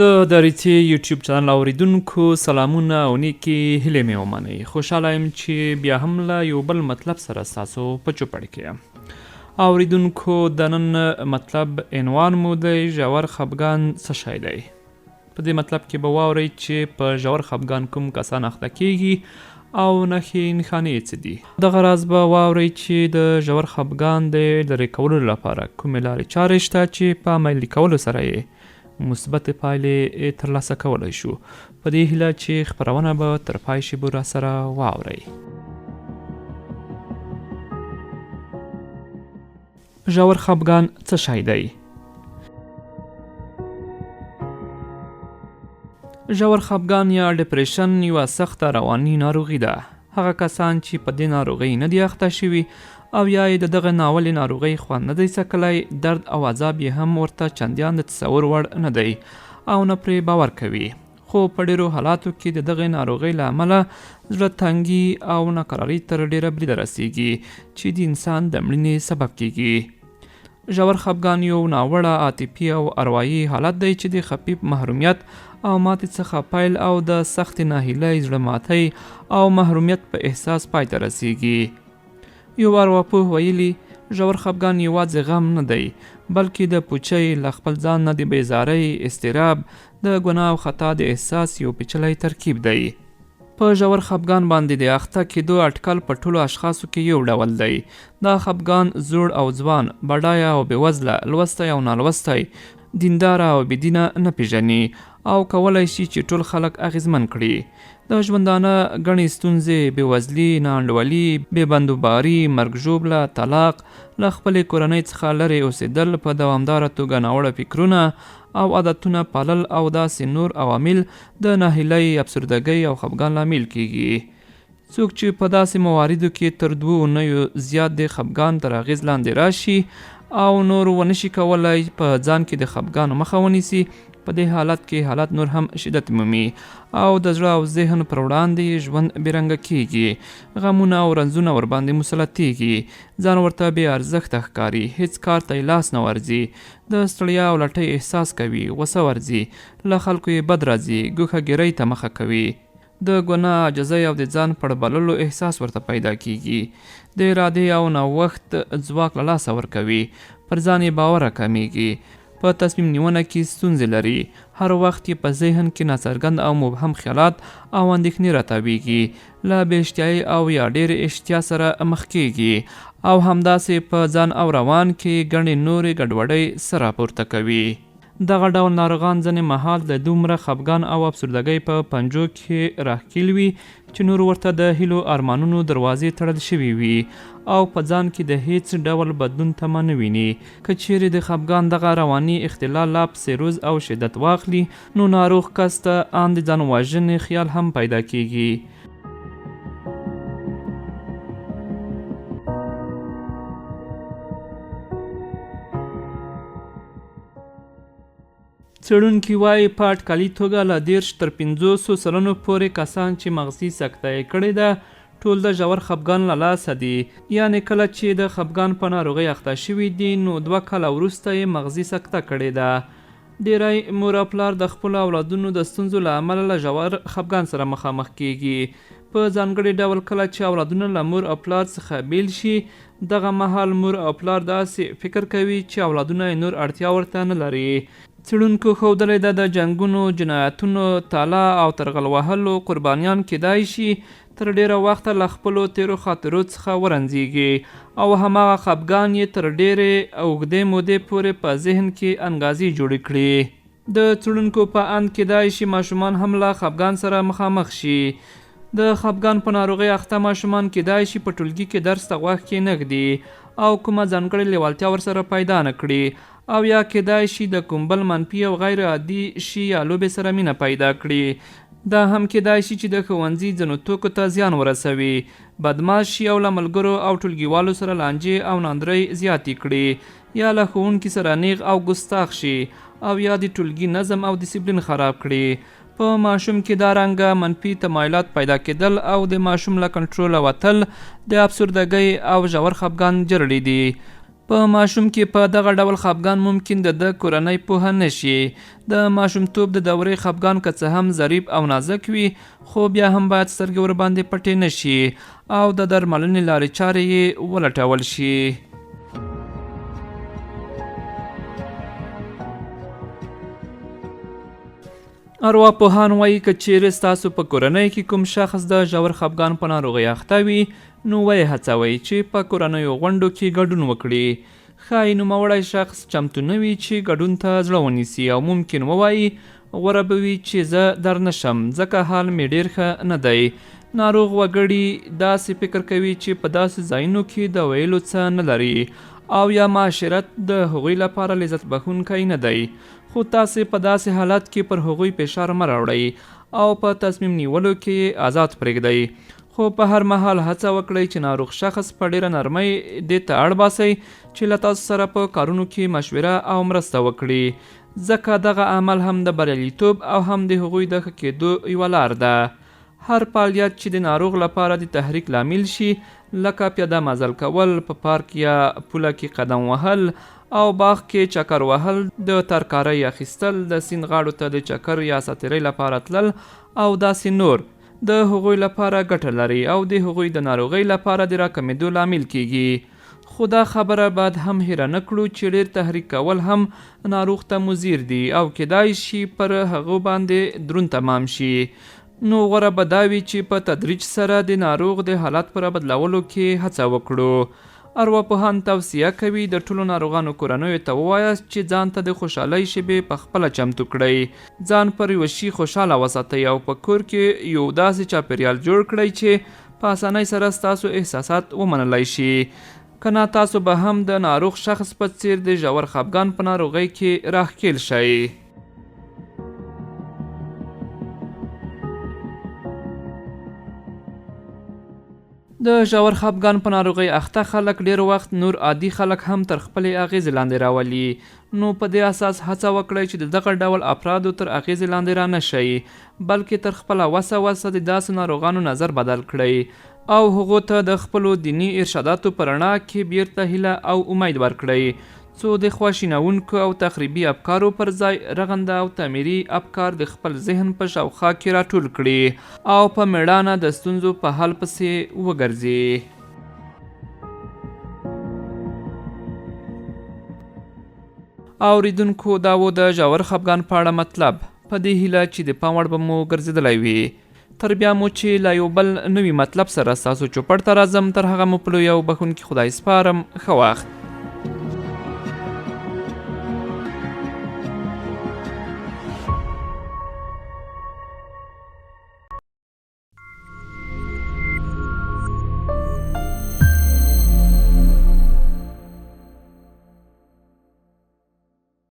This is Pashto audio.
د دریڅې یوټیوب چینل اوریدونکو سلامونه او نیکې هیلې مې ومنئ. خوشحاله یم چې بیا هم له یو بل مطلب سره ستاسو په چوپړ کې یم. اوریدونکو، د نن مطلب عنوان مو دی ژور خپګان څه شی دی؟ په دې مطلب کې به واورئ چې په ژور خپګان کوم کسان اخته کیږي او نښې نښانې یې څه دي. دغه راز به واورئ چې د ژور خپګان د لرې کولو لپاره کومې لارې چارې شته چې په عملي کولو سره یې مثبتې پایلې ترلاسه کولی شو. په دې هیله چې خپرونه به تر پای شیبو راسره واورئ. ژور خپګان څه شی دی؟ ژور خپګان یا ډیپریشن یوه سخته رواني ناروغي ده. هغه کسان چې په دې ناروغۍ نه دي اخته شوي او یا یې د دغه ناولې ناروغۍ خوند نه دی څکلی، درد او عذاب یې هم ورته چندیان د تصور وړ نه دی او نه پرې باور کوي. خو په ډېرو حالاتو کې د دغې ناروغۍ له امله زړه تنګي او ناکرارۍ تر ډېره بریده رسېږي چې د انسان د مړینې سبب کېږي. ژور خپګان یو ناوړه عاطفي او اروايي حالت دی چې د خفیف محرومیت او ماتې څخه پیل او د سختې ناهیلۍ، زړه ماتۍ او محرومیت په احساس پای ته رسیږي. یو ارواپوه ویلي، ژور خپګان یواځې غم نه دی، بلکې د پوچۍ، له خپل ځان نه د بیزارۍ، اضطراب، د ګناه او خطا د احساس یو پیچلی ترکیب دی. په ژور خپګان باندې د اخته کېدو اټکل په ټولو اشخاصو کې یو ډول دی. دا خپګان زوړ او ځوان، بډایه او بېوزله، لوستی او نالوستی، دینداره او بې دینه نه پېژني او کولای شي چې ټول خلک اغېزمن کړي. د ژوندانه ګڼې ستونزې، بېوزلي، ناانډولي، بې بندوباري، مرګ ژوبله، طلاق، له خپلې کورنۍ څخه لرې اوسېدل، په دوامداره توګه ناوړه فکرونه او عادتونه پالل او داسې نور عوامل د ناهیلۍ، افسردګۍ او خپګان لامل کېږي. څوک چې په داسې مواردو کې تر دوو اونیو زیات د خپګان تر اغېز لاندې راشي او نور ونه شي کولای په ځان کې د خپګان مخه ونیسي، په دې حالت کې حالت نور هم شدت مومي او د زړه او ذهن پر وړاندې یې ژوند بې رنګه کېږي، غمونه او رنځونه ورباندې مسلطېږي، ځان ورته بې ارزښته ښکاري، هېڅ کار ته یې لاس نه ورځي، د ستړیا او لټۍ احساس کوي، غوسه ورځي، له خلکو یې بد راځي، ګوښه ګیرۍ ته مخه کوي، د ګناه، عاجزۍ او د ځان پړ بللو احساس ورته پیدا کېږي، د ارادې او نوښت ځواک له لاسه ورکوي، پر ځان یې باور راکمېږي، په تصمیم نیونه کې ستونزې لري، هر وخت یې په ذهن کې ناڅرګند او مبهم خیالات او اندېښنې راتاوېږي، له بې اشتیايۍ او یا ډېرې اشتیا سره مخ کېږي او همداسې په ځان او روان کې ګڼې نورې ګډوډۍ سر راپورته کوي. دغه ډول ناروغان ځنې مهال د دومره خپګان او افسردګۍ په پنجو کې راښکېل وي چې نور ورته د هیلو ارمانونو دروازې تړل شوې وي او په ځان کې د هېڅ ډول بدلون تمه نه ویني. که چېرې د خپګان دغه رواني اختلال لا پسې روز او شدت واخلي نو ناروغ کس ته آن د ځان وژنې خیال هم پیدا کېږي. څېړونکي وايي، په اټکلي توګه له 30 تر پنځوسو سلنو پورې کسان چې مغزي سکته یې کړې ده، ټول د ژور خپګان له لاسه دي. یعنې کله چې د خپګان په ناروغۍ اخته شوي دي، نو دوه کاله وروسته یې مغزي سکته کړې ده. ډېری مور او پلار د خپلو اولادونو د ستونزو له امله له ژور خپګان سره مخامخ کېږي. په ځانګړي ډول کله چې اولادونه له مور او پلار څخه بېل شي، دغه مهال مور او پلار داسې فکر کوي چې اولادونه یې نور اړتیا ورته نه لري. څېړونکو ښودلې ده د جنګونو، جنایتونو، تالا او ترغل وهلو قربانیان کېدای شي تر ډېره وخته له خپلو تېرو خاطرو څخه ورنځېږي او هماغه خپګان یې تر ډېرې اوږدې مودې پورې په ذهن کې انګازې جوړې کړي. د څېړونکو په اند کېدای شي ماشومان هم له خپګان سره مخامخ شي. د خپګان په ناروغۍ اخته ماشومان کېدای شي په ټولګي کې درس ته غوږ کېنږدي او کومه ځانګړې لېوالتیا ورسره پیدا نه کړي او یا کېدای شي د کوم بل منفي او غیر عادي شي یا لوبې سره مینه پیدا کړي. دا هم کېدای شي چې د ښوونځي ځینو توکو ته زیان ورسوي، بدمعاش شي او له ملګرو او ټولګیوالو سره لانجې او ناندرۍ زیاتې کړي یا له ښوونکي سره نېغ او ګستاخ شي او یا د ټولګي نظم او دسپلین خراب کړي. په ماشوم کې دا رنګه منفي تمایلات پیدا کېدل او د ماشوم له کنټروله وتل د افسردګۍ او ژور خپګان جرړې دي. په ماشوم کې په دغه ډول خپګان ممکن د ده کورنۍ پوهه نه شي. د ماشومتوب د دورې خپګان که څه هم ظریف او نازک وي، خو بیا هم باید سترګې ورباندې پټې نه شي او د درملنې لارې چارې یې ولټول شي. ارواپوهان وایي که چیرې ستاسو په کورنۍ کې کوم شخص د ژور خپګان په ناروغۍ اخته وي، نو ویې هڅوئ چې په کورنیو غونډو کې ګډون وکړي. ښايي نوموړی شخص چمتو نه وي چې ګډون ته زړه ونیسي او ممکن ووايي، غوره به وي چې زه در نه شم، ځکه حال مې ډېر ښه نه دی. ناروغ وګړي داسې فکر کوي چې په داسې ځایونو کې د ویلو څه نه لري او یا معاشرت د هغوی لپاره لذت بښونکی نه دی. خو تاسې په داسې حالت کې پر هغوی فشار مه راوړئ او په تصمیم نیولو کې یې ازاد پرېږدئ. خو په هر مهال هڅه وکړئ چې ناروغ شخص په ډېره نرمۍ دې ته اړ باسئ چې له تاسو سره په کارونو کې مشوره او مرسته وکړي، ځکه دغه عمل هم د بریالیتوب او هم د هغوی د ښه کېدو یوه لار ده. هر فعالیت چې د ناروغ لپاره د تحریک لامل شي، لکه پیاده مزل کول، په پارک یا پوله کې قدم وهل او باغ کې چکر وهل، د ترکارۍ اخیستل، د سیند غاړو ته د چکر یا ساتیرۍ لپاره تلل او داسې نور، د هغوی لپاره ګټه لري او د هغوی د ناروغۍ لپاره د راکمېدو لامل کېږي. خو دا خبره باید هم هېره نه کړو چې ډېر تحریک کول هم ناروغ ته مضر دي او کېدای شي پر هغه باندې دروند تمام شي. نو غوره به دا وي چې په تدریج سره د ناروغ د حالت په رابدلولو کې هڅه وکړو. ارواپوهان توصیه کوي د ټولو ناروغانو کورنیو ته ووایاست چې ځان ته د خوشحالۍ شیبې په خپله چمتو کړئ، ځان پر یوه شي خوشحاله وساتئ او په کور کې یو داسې چاپیریال جوړ کړئ چې په اسانۍ سره ستاسو احساسات ومنلای شي. که نه تاسو به هم د ناروغ شخص په څیر د ژور خپګان په ناروغۍ کې راښکیل شئ. د ژور خپګان په ناروغۍ اخته خلک ډېر وخت نور عادي خلک هم تر خپلې اغېزې لاندې راولي، نو په دې اساس هڅه وکړئ چې د دغه ډول افرادو تر اغېزې لاندې رانه شئ، بلکې تر خپله وسه وسه د داسې ناروغانو نظر بدل کړئ او هغو ته د خپلو دیني ارشاداتو په رڼا کې بیرته هیله او امید ورکړئ، څو د خواشینوونکو او تخریبي افکارو پر ځای رغنده او تعمیري افکار د خپل ذهن په شاوخوا کې راټول کړي او په مېړانه د ستونزو په حل پسې وګرځي. اوریدونکو دا و د ژور خپګان په اړه مطلب، په دې هیله چې د پام وړ به مو ګرځېدلی وي. تر بیا مو چې له یو بل نوي مطلب سره ستاسو چوپړ ته راځم، تر هغه مو په لوی او بښونکي خدای سپارم. ښه وخت.